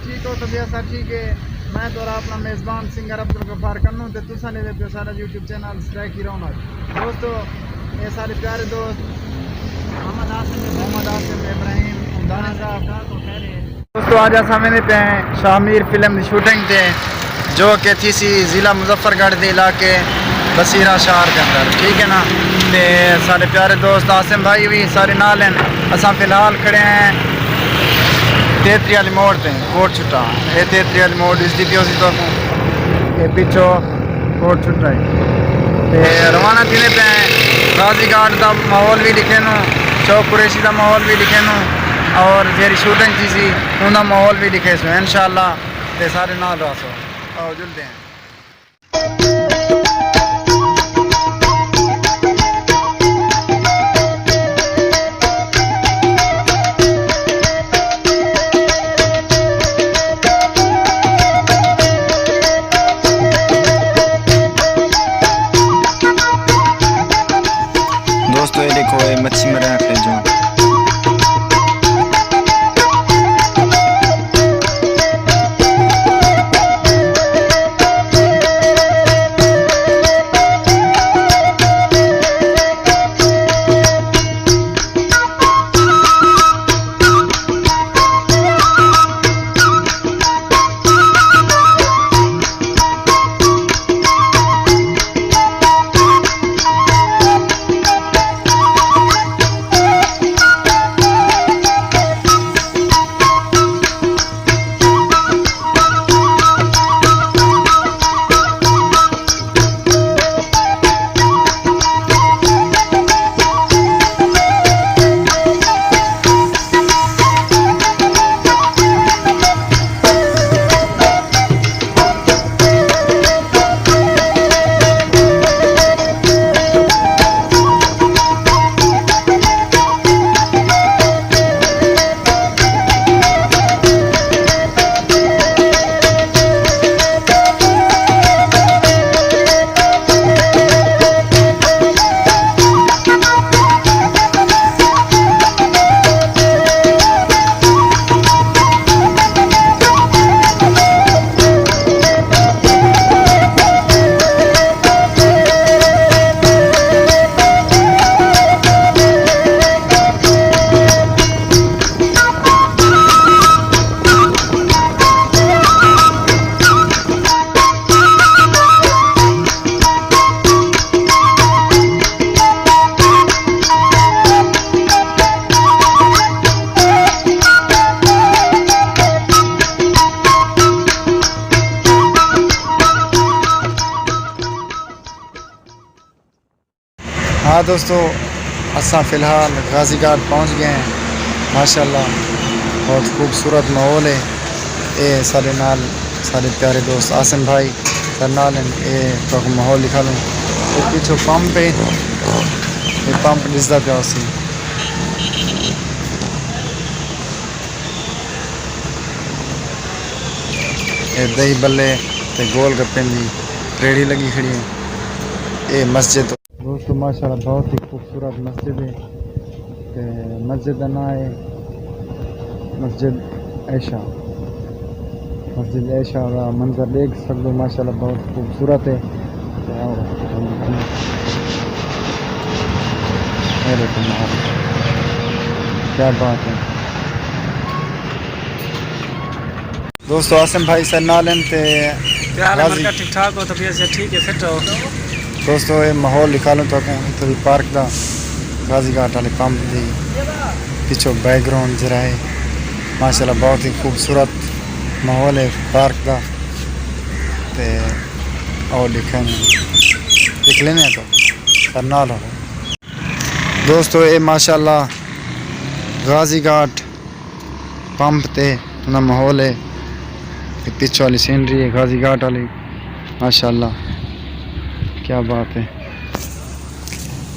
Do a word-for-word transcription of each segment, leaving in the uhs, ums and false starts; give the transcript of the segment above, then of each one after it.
ٹھیک ہو؟ طبیعت سب ٹھیک ہے؟ میں تہاݙا اپݨا میزبان سنگر عبدالغفار کنوں تے تساں ݙیہدے پیو ساݙا یوٹیوب چینل سرائیکی رونق۔ دوستو، اے ساݙے پیارے دوست محمد عاصم، محمد عاصم ابراہیم دانے صاحب۔ دوستو، اڄ اساں ویندے پئے ہیں شاہ میر فلم دی شوٹنگ تے، جو کہ تھیسی ضلع مظفر گڑھ دے علاقے بصیرہ شہر دے اندر، ٹھیک ہے نا؟ تے ساݙے پیارے دوست عاصم بھائی وی ساݙے نال ہن۔ اساں فی الحال کھڑے ہیں تیتری والی موڑ تے، کوٹ چھٹا۔ اے تیتری والی موڑ ݙسدی پئی ہوسی تہاکوں، اے پچھوں کوٹ چھٹا ہے۔ تے روانہ تھیندے پئے ہیں۔ غازی گھاٹ دا ماحول وی ݙکھینوں، چوک قریشی دا ماحول وی ݙکھینوں، اور جیڑھی شوٹنگ تھیسی اوندا ماحول وی ݙکھیسوں انشاءاللہ۔ تے ساݙے نال رہسو۔ آؤ جلدے ہیں۔ دوستو، اے ݙیکھو، اے مچھی مرݨ آکھے جو۔ ہاں دوستو، اساں فی الحال غازی گھاٹ پہنچ ڳئے ہیں۔ ماشاءاللہ، بہت خوبصورت ماحول ہے۔ اے ساݙے نال ساݙے پیارے دوست عاصم بھائی ساݙے نال ہن۔ اے تہاکوں ماحول ݙکھا لوں۔ اے پچھوں پمپ ہے، اے پمپ ݙسدا پیا ہوسی۔ اے دہی بلے تے گول گپیں دی ریڑھی لڳی کھڑی ہے۔ اے مسجد۔ دوستو، ماشاءاللہ بہت ہی خوبصورت مسجد ہے۔ تے مسجد دا ناں ہے مسجد عائشہ۔ مسجد عائشہ دا منظر ݙیکھ سڳدو، ماشاءاللہ بہت خوبصورت ہے۔ تے آؤ، اے ݙیکھو ماحول۔ کیا بات ہے۔ دوستو، عاصم بھائی ساݙے نال ہن تے کیا حال ہے؟ غازی مرکا ٹھیک ٹھاک ہو؟ طبیعت سے ٹھیک ہے؟ فٹ ہو؟ دوستو، اے ماحول ݙکھا لوں تہاکوں اتھوں دی پارک دا، غازی گھاٹ والے پمپ دی پچھوں بیک گراؤنڈ ذرا ہے۔ ماشاءاللہ، بہت ہی خوبصورت ماحول ہے پارک دا۔ تے آؤ ݙکھاں، ݙکھ لینے ہیں تو ساݙے نال ہو۔ دوستو، اے ماشاءاللہ غازی گھاٹ پمپ تے انہاں ماحول ہے۔ اے پچھوں والی سینری ہے غازی گھاٹ والی۔ ماشاءاللہ، کیا بات ہے۔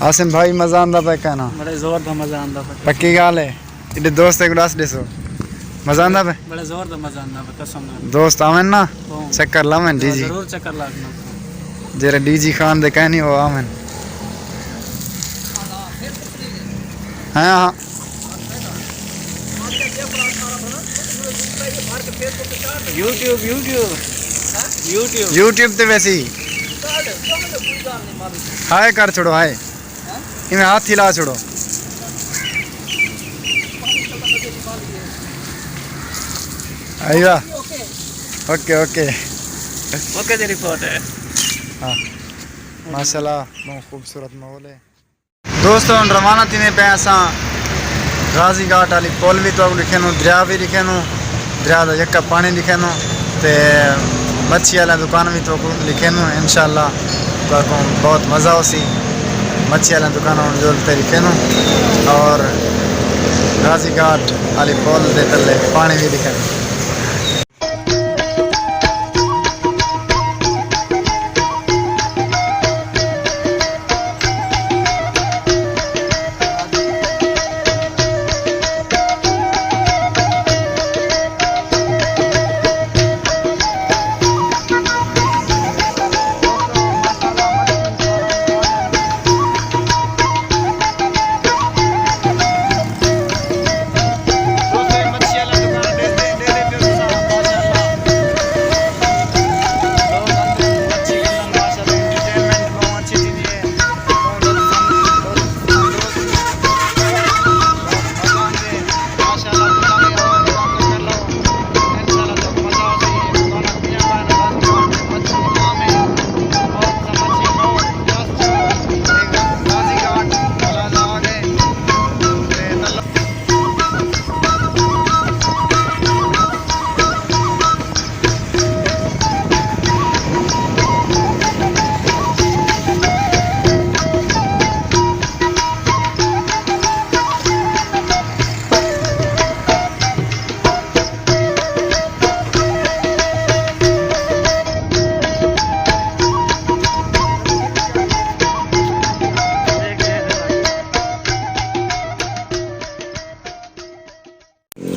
عاصم بھائی، مزہ آندا پیا کہ نا؟ بڑے زور دا مزہ آندا پیا۔ پکی ڳالھ ہے؟ ایݙے دوست کوں ݙس ݙیسو، مزہ آندا پیا؟ بڑے زور دا مزہ آندا پیا، قسم نال۔ دوست آون نا، ہاں۔ چکر لاون ڈی جی۔ ضرور چکر لاوݨا۔ جیڑھے ڈی جی خان دے کائنی، او آون۔ ہاں، ہاں۔ یوٹیوب، یوٹیوب، یوٹیوب۔ یوٹیوب تے ویسی۔ ہائے کر چھوڑو، ہائے۔ ایویں ہاتھ ہلا چھوڑو۔ ایوہ۔ اوکے، اوکے۔ اوکے دی رپورٹ ہے۔ ہاں۔ ماشاءاللہ، بہت خوبصورت ماحول ہے۔ دوستو، ہݨ روانہ تھیندے پئے اساں غازی گھاٹ والی پل وی تہاکوں ݙکھینوں، دریا وی ݙکھینوں، دریا دا یکا پاݨی ݙکھینوں تے مچھی والیاں دکان وی تہاکوں ݙکھینوں۔ انشاءاللہ تہاکوں بہت مزہ ہوسی۔ مچھی والیاں دکاناں ہݨ جول تے ݙکھینوں اور غازی گھاٹ والی پل دے تلے پاݨی وی ݙکھینوں۔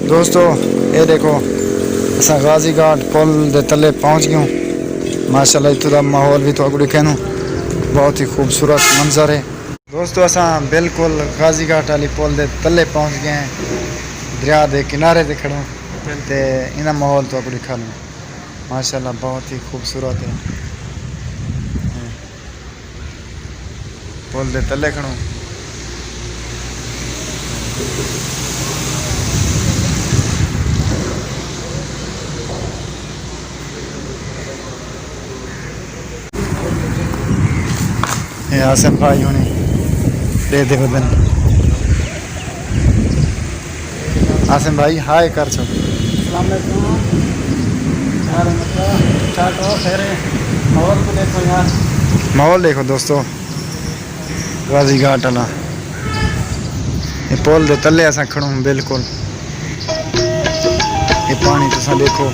دوستو، اے ݙیکھو، اساں غازی گھاٹ پل دے تلے پہنچ ڳیوں۔ ماشاءاللہ، اتھوں دا ماحول وی تہاکوں ݙکھینوں، بہت ہی خوبصورت منظر ہے۔ دوستو، اساں بالکل غازی گھاٹ والی پل دے تلے پہنچ ڳئے ہیں، دریا دے کنارے تے کھڑوں تے انہاں ماحول تہاکوں ݙکھا لوں۔ ماشاءاللہ، بہت ہی خوبصورت ہے۔ پل دے تلے کھڑوں۔ اے عاصم بھائی ہوݨی ݙے دے ودن۔ عاصم بھائی، ہائے کر چھوڑ۔ السلام علیکم۔ کیا حال ہے؟ ٹھاک ہو؟ خیر ہے؟ ماحول کو دیکھو یار۔ ماحول دیکھو دوستو، غازی گھاٹ والا۔ اے پل دے تلے اساں کھڑوں بالکل۔ اے پاݨی تساں ݙیکھو۔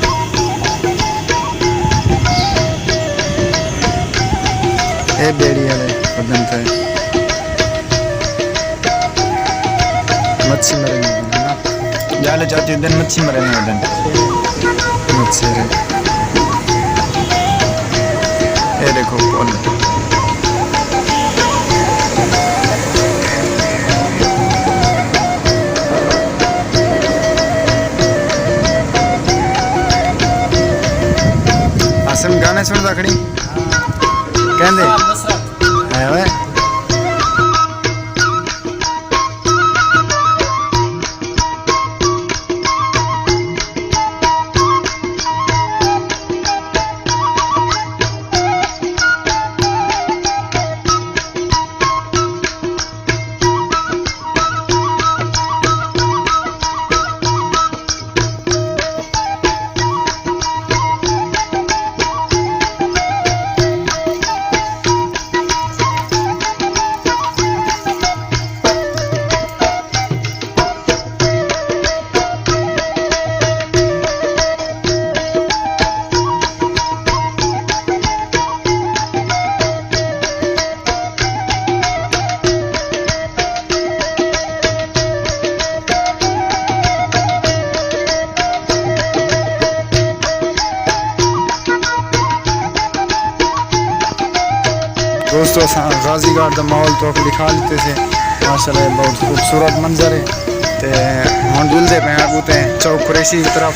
اے ٻیڑی والے ودن تے مچھی مرے نہیں ودن نا۔ جالے چاتی ودن مچھی مرے نہیں ودن۔ مچھی رے۔ اے ݙیکھو پل۔ عاصم گانے سݨدا کھڑی؟ کہندے؟ ہے اوئے۔ دوستو، اساں غازی گھاٹ دا ماحول تہاکوں ݙکھا ݙتے سے۔ ماشاءاللہ، بہت خوبصورت منظر ہے۔ تے ہݨ جلدے پئے ہیں اڳوں تے چوک قریشی دی طرف۔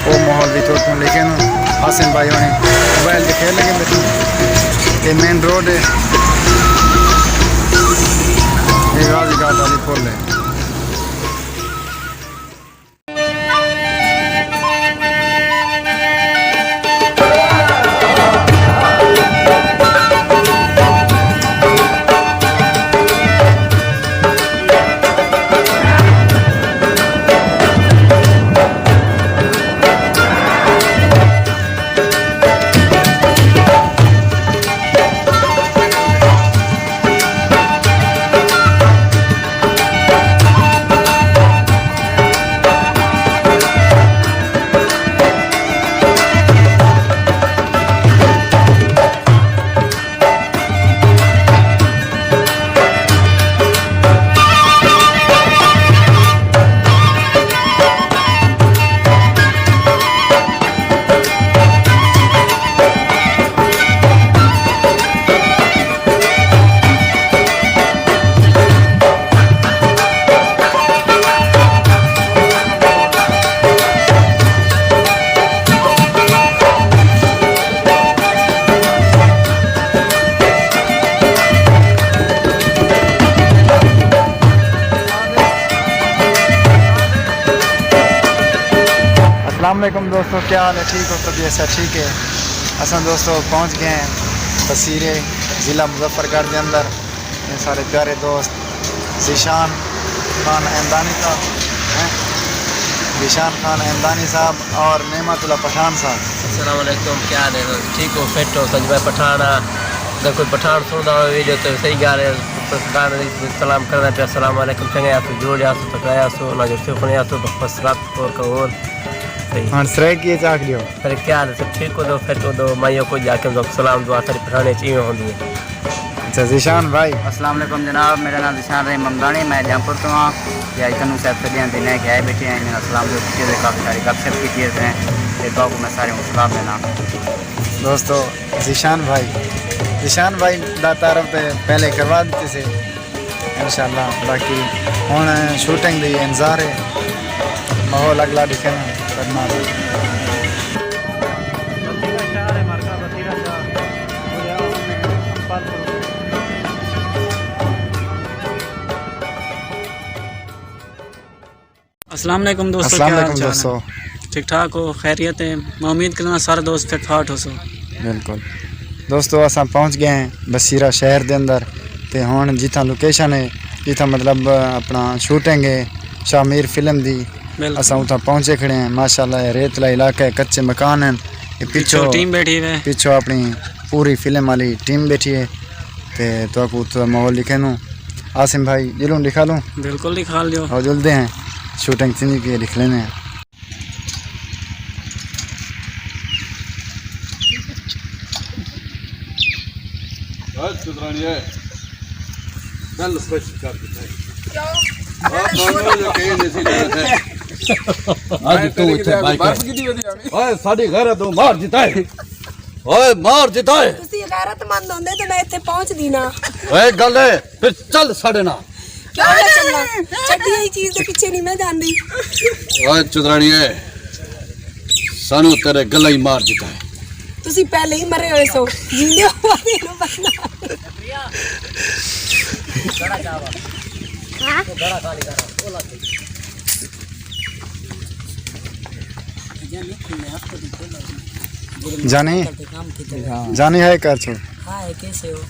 او ماحول وی تھوڑا تھوڑا، لیکن حسن بھائی ہونے موبائل تے کھیل لگے بیٹھے۔ اے مین روڈ ہے، اے غازی گھاٹ والی پل ہے۔ السلام علیکم دوستو، کیا حال ہے؟ ٹھیک ہو؟ طبیعت سب ٹھیک ہے؟ اساں دوستو پہنچ گئے ہیں بصیرے، ضلع مظفر گڑھ دے اندر۔ اے سارے پیارے دوست ذیشان خان عمدانی صاحب ہیں، ذیشان خان عمدانی صاحب اور نعمت اللہ پٹھان صاحب۔ السلام علیکم، کیا حال ہے؟ ٹھیک ہو؟ فٹ ہو؟ سجبہ پٹھان آ۔ اگر کوئی پٹھان سندا ہوئے ویڈیو تے صحیح ڳالھ ہے، بس گانے دی سلام کرنا پیا، السلام علیکم، چنگے آسو، جوڑ آسو، تکڑے آسو، نہ جو سکھنے آسو، بس رات اور کا اور صحیح۔ ہݨ سرائیکی اچ آکھ ݙیو۔ سر کیا حال ہے؟ سب ٹھیک ہو؟ دو فٹ ہو؟ دو مائیو کو جا کے سلام دعا ساری پٹھانے چ ایویں ہوندی ہے۔ اچھا، ذیشان بھائی۔ السلام علیکم جناب، میرا ناں ذیشان رحیم ممدانی، میں جمپر توں ہاں۔ یا کنوں صاحب سدیاں دے نئے گئے بیٹھے ہیں، انہاں سلام دعا کیتے، کافی ساری گپ شپ کیتی ہے، تے تہاکوں میں سارے کوں سلام ݙینا۔ دوستو، ذیشان بھائی، ذیشان بھائی دا تعارف تے پہلے کروا ݙتے سے۔ انشاءاللہ، باقی ہݨ شوٹنگ دی انتظار ہے، ماحول اڳلا ݙکھے نا، بدنام ہے۔ السلام علیکم دوستو، السلام کیا حال علیکم چال ہے؟ دوستو۔ ٹھیک ٹھاک ہو؟ خیریت ہے؟ میں امید کرنا سارے دوست فٹ فاٹ ہو سو۔ بالکل۔ دوستو، اساں پہنچ گئے ہیں بصیرہ شہر دے اندر، تے ہݨ جتھاں لوکیشن ہے، جتھاں مطلب اپݨا شوٹنگ ہے شاہ میر فلم دی، بالکل۔ اساں اتھاں پہنچے کھڑے ہیں۔ ماشاءاللہ، اے ریت والا علاقہ ہے، کچے مکان ہیں۔ اے پچھو پچھو، ٹیم بیٹھی ہوئے۔ پچھو اپݨی پوری فلم والی ٹیم بیٹھی ہے۔ تے تہاکوں اتھوں دا ماحول ݙکھینوں۔ عاصم بھائی، ڄلوں ݙکھا لوں؟ بالکل ݙکھا لیو۔ ہاں، ڄلدے ہیں۔ شوٹنگ تھیندی پئی ہے، ݙکھ لیندے ہیں۔ بس چترانی ہے۔ دل خوش کر ݙتا ہے۔ کیوں؟ آپ دونوں جو کہیں جیسی لگت ہے۔ اڄ توں اتھے بھائی برف کیتی ودی آوی۔ اوئے، ساݙی غیرت نوں مار ݙتا ہے۔ اوئے، مار ݙتا ہے۔ تسی غیرت مند ہوندے تے میں اتھے پہنچدی نا۔ اوئے، گل ہے، پھر چل ساݙے نال۔ کیوں نہ چلاں؟ چھڈی ہوئی چیز دے پیچھے نہیں میں جاندی۔ اوئے چتراڑیے، سانوں تیرے گلہ ہی مار ݙتا ہے۔ تسی پہلے ہی مرے ہوئے سو، جیندے ہو۔ ہاں؟ جانی، جانی ہے کر چھوڑ۔ ہاں، ہے کیسے ہو؟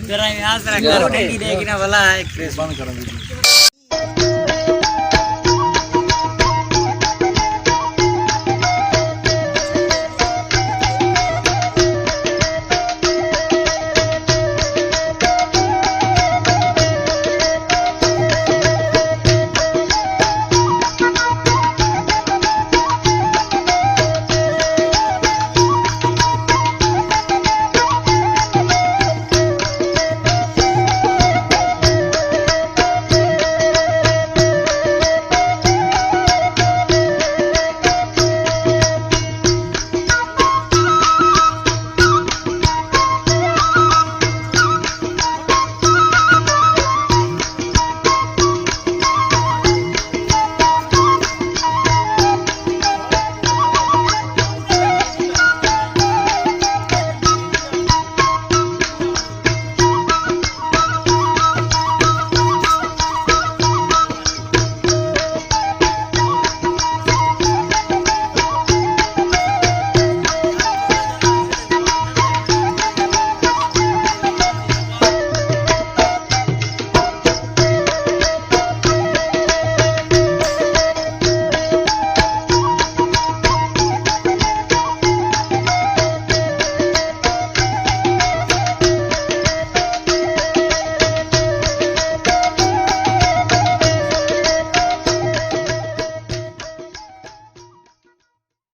تیرا یہاں سے رکھا، ٹھنڈی دے گی نا بھلا ہے۔